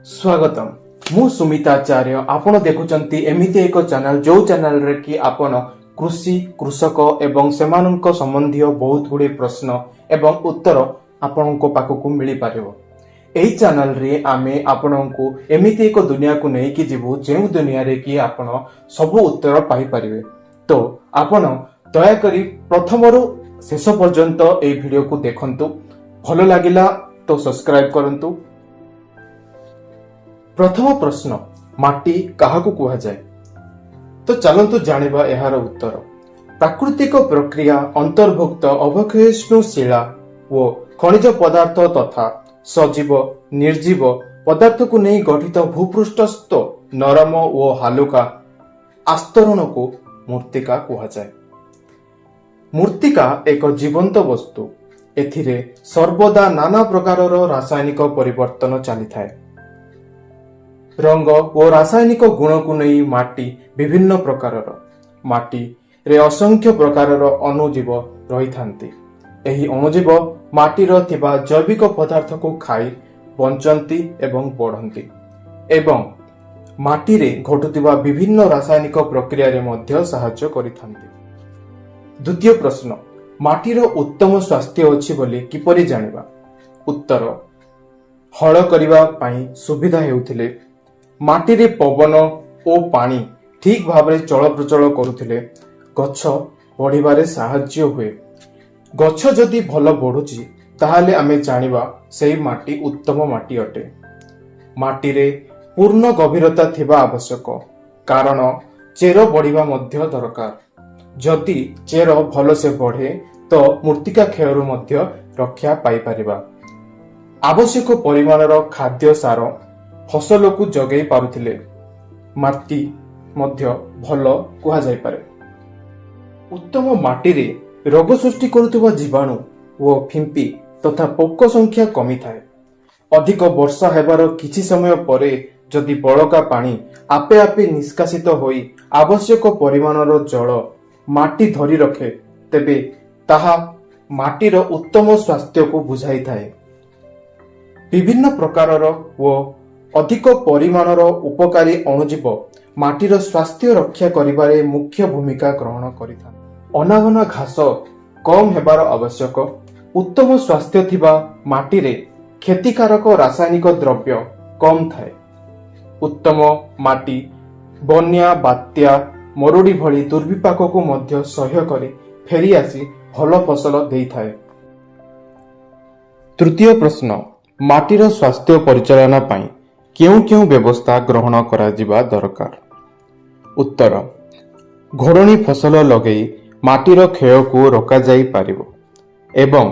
ସ୍ୱାଗତମ। ମୁଁ ସୁମିତା ଆଚାର୍ଯ୍ୟ। ଆପଣ ଦେଖୁଛନ୍ତି ଏମିତି ଏକ ଚ୍ୟାନେଲ, ଯୋଉ ଚ୍ୟାନେଲରେ କି ଆପଣ କୃଷି, କୃଷକ ଏବଂ ସେମାନଙ୍କ ସମ୍ବନ୍ଧୀୟ ବହୁତ ଗୁଡ଼ିଏ ପ୍ରଶ୍ନ ଏବଂ ଉତ୍ତର ଆପଣଙ୍କ ପାଖକୁ ମିଳିପାରିବ। ଏହି ଚ୍ୟାନେଲରେ ଆମେ ଆପଣଙ୍କୁ ଏମିତି ଏକ ଦୁନିଆକୁ ନେଇକି ଯିବୁ, ଯେଉଁ ଦୁନିଆରେ କି ଆପଣ ସବୁ ଉତ୍ତର ପାଇପାରିବେ। ତ ଆପଣ ଦୟାକରି ପ୍ରଥମରୁ ଶେଷ ପର୍ଯ୍ୟନ୍ତ ଏହି ଭିଡ଼ିଓକୁ ଦେଖନ୍ତୁ। ଭଲ ଲାଗିଲା ତ ସବସ୍କ୍ରାଇବ କରନ୍ତୁ। ପ୍ରଥମ ପ୍ରଶ୍ନ, ମାଟି କାହାକୁ କୁହାଯାଏ? ତ ଚାଲନ୍ତୁ ଜାଣିବା ଏହାର ଉତ୍ତର। ପ୍ରାକୃତିକ ପ୍ରକ୍ରିୟା ଅନ୍ତର୍ଭୁକ୍ତ ଅବକ୍ଷୟିଷ୍ଣୁ ଶିଳା ଓ ଖଣିଜ ପଦାର୍ଥ ତଥା ସଜୀବ, ନିର୍ଜୀବ ପଦାର୍ଥକୁ ନେଇ ଗଠିତ ଭୂପୃଷ୍ଠସ୍ଥ ନରମ ଓ ହାଲୁକା ଆସ୍ତରଣକୁ ମୃତ୍ତିକା କୁହାଯାଏ। ମୃତ୍ତିକା ଏକ ଜୀବନ୍ତ ବସ୍ତୁ। ଏଥିରେ ସର୍ବଦା ନାନା ପ୍ରକାରର ରାସାୟନିକ ପରିବର୍ତ୍ତନ ଚାଲିଥାଏ। ରଙ୍ଗ ଓ ରାସାୟନିକ ଗୁଣକୁ ନେଇ ମାଟି ବିଭିନ୍ନ ପ୍ରକାରର। ମାଟିରେ ଅସଂଖ୍ୟ ପ୍ରକାରର ଅଣୁଜୀବ ରହିଥାନ୍ତି। ଏହି ଅଣୁଜୀବ ମାଟିର ଥିବା ଜୈବିକ ପଦାର୍ଥକୁ ଖାଇ ବଞ୍ଚନ୍ତି ଏବଂ ବଢ଼ନ୍ତି ଏବଂ ମାଟିରେ ଘଟୁଥିବା ବିଭିନ୍ନ ରାସାୟନିକ ପ୍ରକ୍ରିୟାରେ ମଧ୍ୟ ସାହାଯ୍ୟ କରିଥାନ୍ତି। ଦ୍ୱିତୀୟ ପ୍ରଶ୍ନ, ମାଟିର ଉତ୍ତମ ସ୍ୱାସ୍ଥ୍ୟ ଅଛି ବୋଲି କିପରି ଜାଣିବା? ଉତ୍ତର, ହଳ କରିବା ପାଇଁ ସୁବିଧା ହେଉଥିଲେ, ମାଟିରେ ପବନ ଓ ପାଣି ଠିକ୍ ଭାବରେ ଚଳପ୍ରଚଳ କରୁଥିଲେ ଗଛ ବଢ଼ିବାରେ ସାହାଯ୍ୟ ହୁଏ। ଗଛ ଯଦି ଭଲ ବଢୁଛି, ତାହେଲେ ଆମେ ଜାଣିବା ସେଇ ମାଟି ଉତ୍ତମ ମାଟି ଅଟେ। ମାଟିରେ ପୂର୍ଣ୍ଣ ଗଭୀରତା ଥିବା ଆବଶ୍ୟକ, କାରଣ ଚେର ବଢ଼ିବା ମଧ୍ୟ ଦରକାର। ଯଦି ଚେର ଭଲସେ ବଢ଼େ ତ ମୃତ୍ତିକା କ୍ଷୟରୁ ମଧ୍ୟ ରକ୍ଷା ପାଇପାରିବା। ଆବଶ୍ୟକ ପରିମାଣର ଖାଦ୍ୟ ସାର ଫସଲକୁ ଯୋଗାଇ ପାରୁଥିଲେ ମାଟି ମଧ୍ୟ ଭଲ କୁହାଯାଇପାରେ। ଉତ୍ତମ ମାଟିରେ ରୋଗ ସୃଷ୍ଟି କରୁଥିବା ଜୀବାଣୁ ଓ ଫିମ୍ପି ତଥା ପୋକ ସଂଖ୍ୟା କମିଥାଏ। ଅଧିକ ବର୍ଷା ହେବାର କିଛି ସମୟ ପରେ ଯଦି ବଳକା ପାଣି ଆପେ ଆପେ ନିଷ୍କାସିତ ହୋଇ ଆବଶ୍ୟକ ପରିମାଣର ଜଳ ମାଟି ଧରି ରଖେ, ତେବେ ତାହା ମାଟିର ଉତ୍ତମ ସ୍ୱାସ୍ଥ୍ୟକୁ ବୁଝାଇଥାଏ। ବିଭିନ୍ନ ପ୍ରକାରର ଓ ଅଧିକ ପରିମାଣର ଉପକାରୀ ଅଣୁଜୀବ ମାଟିର ସ୍ୱାସ୍ଥ୍ୟ ରକ୍ଷା କରିବାରେ ମୁଖ୍ୟ ଭୂମିକା ଗ୍ରହଣ କରିଥାନ୍ତି। ଅନାବନା ଘାସ କମ୍ ହେବାର ଆବଶ୍ୟକ। ଉତ୍ତମ ସ୍ୱାସ୍ଥ୍ୟ ଥିବା ମାଟିରେ କ୍ଷତିକାରକ ରାସାୟନିକ ଦ୍ରବ୍ୟ କମ୍ ଥାଏ। ଉତ୍ତମ ମାଟି ବନ୍ୟା, ବାତ୍ୟା, ମରୁଡ଼ି ଭଳି ଦୁର୍ବିପାକକୁ ମଧ୍ୟ ସହ୍ୟ କରି ଫେରି ଆସି ଭଲ ଫସଲ ଦେଇଥାଏ। ତୃତୀୟ ପ୍ରଶ୍ନ, ମାଟିର ସ୍ୱାସ୍ଥ୍ୟ ପରିଚାଳନା ପାଇଁ କେଉଁ କେଉଁ ବ୍ୟବସ୍ଥା ଗ୍ରହଣ କରାଯିବା ଦରକାର? ଉତ୍ତର, ଘୋଡ଼ଣୀ ଫସଲ ଲଗେଇ ମାଟିର କ୍ଷୟକୁ ରୋକାଯାଇ ପାରିବ ଏବଂ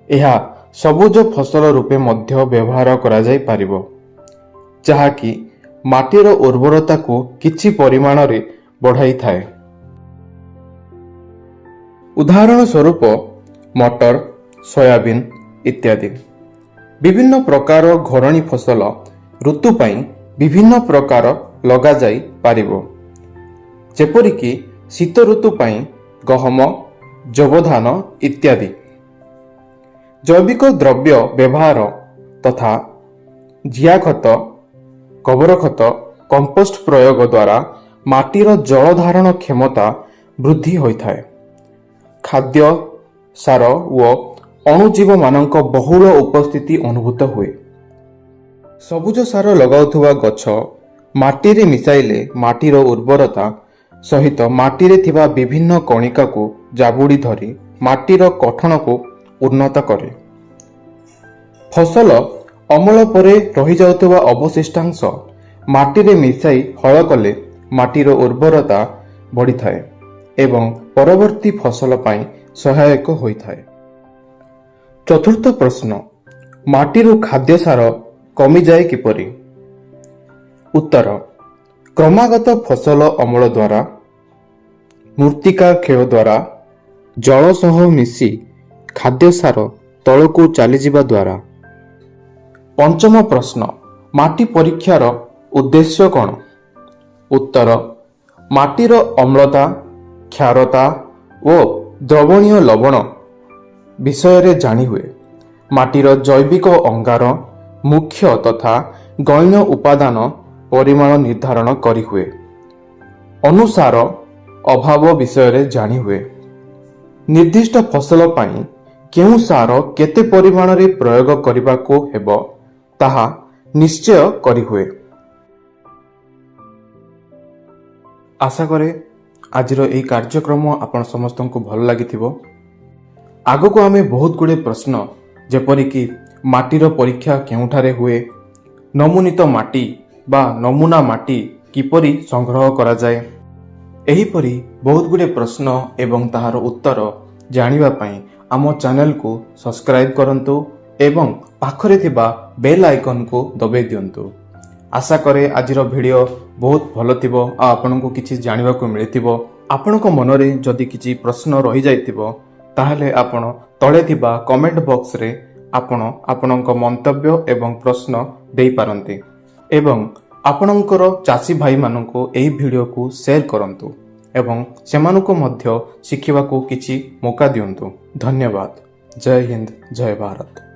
ଏହା ସବୁଜ ଫସଲ ରୂପେ ମଧ୍ୟ ବ୍ୟବହାର କରାଯାଇ ପାରିବ, ଯାହାକି ମାଟିର ଉର୍ବରତାକୁ କିଛି ପରିମାଣରେ ବଢ଼ାଇଥାଏ। ଉଦାହରଣ ସ୍ୱରୂପ ମଟର, ସୋୟାବିନ୍ ଇତ୍ୟାଦି। ବିଭିନ୍ନ ପ୍ରକାର ଘୋଡ଼ଣୀ ଫସଲ ଋତୁ ପାଇଁ ବିଭିନ୍ନ ପ୍ରକାର ଲଗାଯାଇ ପାରିବ, ଯେପରିକି ଶୀତ ଋତୁ ପାଇଁ ଗହମ, ଯବଧାନ ଇତ୍ୟାଦି। ଜୈବିକ ଦ୍ରବ୍ୟ ବ୍ୟବହାର ତଥା ଜିଆ ଖତ, ଗୋବର ଖତ, କମ୍ପୋଷ୍ଟ ପ୍ରୟୋଗ ଦ୍ୱାରା ମାଟିର ଜଳଧାରଣ କ୍ଷମତା ବୃଦ୍ଧି ହୋଇଥାଏ। ଖାଦ୍ୟ ସାର ଓ ଅଣୁଜୀବମାନଙ୍କ ବହୁଳ ଉପସ୍ଥିତି ଅନୁଭୂତ ହୁଏ। ସବୁଜ ସାର ଲଗାଉଥିବା ଗଛ ମାଟିରେ ମିଶାଇଲେ ମାଟିର ଉର୍ବରତା ସହିତ ମାଟିରେ ଥିବା ବିଭିନ୍ନ କଣିକାକୁ ଜାବୁଡ଼ି ଧରି ମାଟିର ଗଠନକୁ ଉନ୍ନତ କରେ। ଫସଲ ଅମଳ ପରେ ରହିଯାଉଥିବା ଅବଶିଷ୍ଟାଂଶ ମାଟିରେ ମିଶାଇ ହଳ କଲେ ମାଟିର ଉର୍ବରତା ବଢ଼ିଥାଏ ଏବଂ ପରବର୍ତ୍ତୀ ଫସଲ ପାଇଁ ସହାୟକ ହୋଇଥାଏ। ଚତୁର୍ଥ ପ୍ରଶ୍ନ, ମାଟିରୁ ଖାଦ୍ୟ ସାର କମିଯାଏ କିପରି? ଉତ୍ତର, କ୍ରମାଗତ ଫସଲ ଅମଳ ଦ୍ୱାରା, ମୃତ୍ତିକା କ୍ଷୟ ଦ୍ୱାରା, ଜଳ ସହ ମିଶି ଖାଦ୍ୟ ସାର ତଳକୁ ଚାଲିଯିବା ଦ୍ୱାରା। ପଞ୍ଚମ ପ୍ରଶ୍ନ, ମାଟି ପରୀକ୍ଷାର ଉଦ୍ଦେଶ୍ୟ କ'ଣ? ଉତ୍ତର, ମାଟିର ଅମ୍ଳତା, କ୍ଷାରତା ଓ ଦ୍ରବଣୀୟ ଲବଣ ବିଷୟରେ ଜାଣି ହୁଏ। ମାଟିର ଜୈବିକ ଅଙ୍ଗାର, ମୁଖ୍ୟ ତଥା ଗୈଣ ଉପାଦାନ ପରିମାଣ ନିର୍ଦ୍ଧାରଣ କରିହୁଏ। ଅନୁସାର ଅଭାବ ବିଷୟରେ ଜାଣିହୁଏ। ନିର୍ଦ୍ଦିଷ୍ଟ ଫସଲ ପାଇଁ କେଉଁ ସାର କେତେ ପରିମାଣରେ ପ୍ରୟୋଗ କରିବାକୁ ହେବ, ତାହା ନିଶ୍ଚୟ କରିହୁଏ। ଆଶା କରେ ଆଜିର ଏହି କାର୍ଯ୍ୟକ୍ରମ ଆପଣ ସମସ୍ତଙ୍କୁ ଭଲ ଲାଗିଥିବ। ଆଗକୁ ଆମେ ବହୁତ ଗୁଡ଼ିଏ ପ୍ରଶ୍ନ, ଯେପରିକି ମାଟିର ପରୀକ୍ଷା କେଉଁଠାରେ ହୁଏ, ନମୁନିତ ମାଟି ବା ନମୁନା ମାଟି କିପରି ସଂଗ୍ରହ କରାଯାଏ, ଏହିପରି ବହୁତ ଗୁଡ଼ିଏ ପ୍ରଶ୍ନ ଏବଂ ତାହାର ଉତ୍ତର ଜାଣିବା ପାଇଁ ଆମ ଚ୍ୟାନେଲକୁ ସବସ୍କ୍ରାଇବ୍ କରନ୍ତୁ ଏବଂ ପାଖରେ ଥିବା ବେଲ୍ ଆଇକନ୍କୁ ଦବାଇ ଦିଅନ୍ତୁ। ଆଶା କରେ ଆଜିର ଭିଡ଼ିଓ ବହୁତ ଭଲ ଥିବ ଆଉ ଆପଣଙ୍କୁ କିଛି ଜାଣିବାକୁ ମିଳିଥିବ। ଆପଣଙ୍କ ମନରେ ଯଦି କିଛି ପ୍ରଶ୍ନ ରହିଯାଇଥିବ, ତାହେଲେ ଆପଣ ତଳେ ଥିବା କମେଣ୍ଟ ବକ୍ସରେ ଆପଣ ଆପଣଙ୍କ ମନ୍ତବ୍ୟ ଏବଂ ପ୍ରଶ୍ନ ଦେଇପାରନ୍ତି ଏବଂ ଆପଣଙ୍କର ଚାଷୀ ଭାଇମାନଙ୍କୁ ଏହି ଭିଡ଼ିଓକୁ ସେୟାର କରନ୍ତୁ ଏବଂ ସେମାନଙ୍କୁ ମଧ୍ୟ ଶିଖିବାକୁ କିଛି ମୌକା ଦିଅନ୍ତୁ। ଧନ୍ୟବାଦ। ଜୟ ହିନ୍ଦ, ଜୟ ଭାରତ।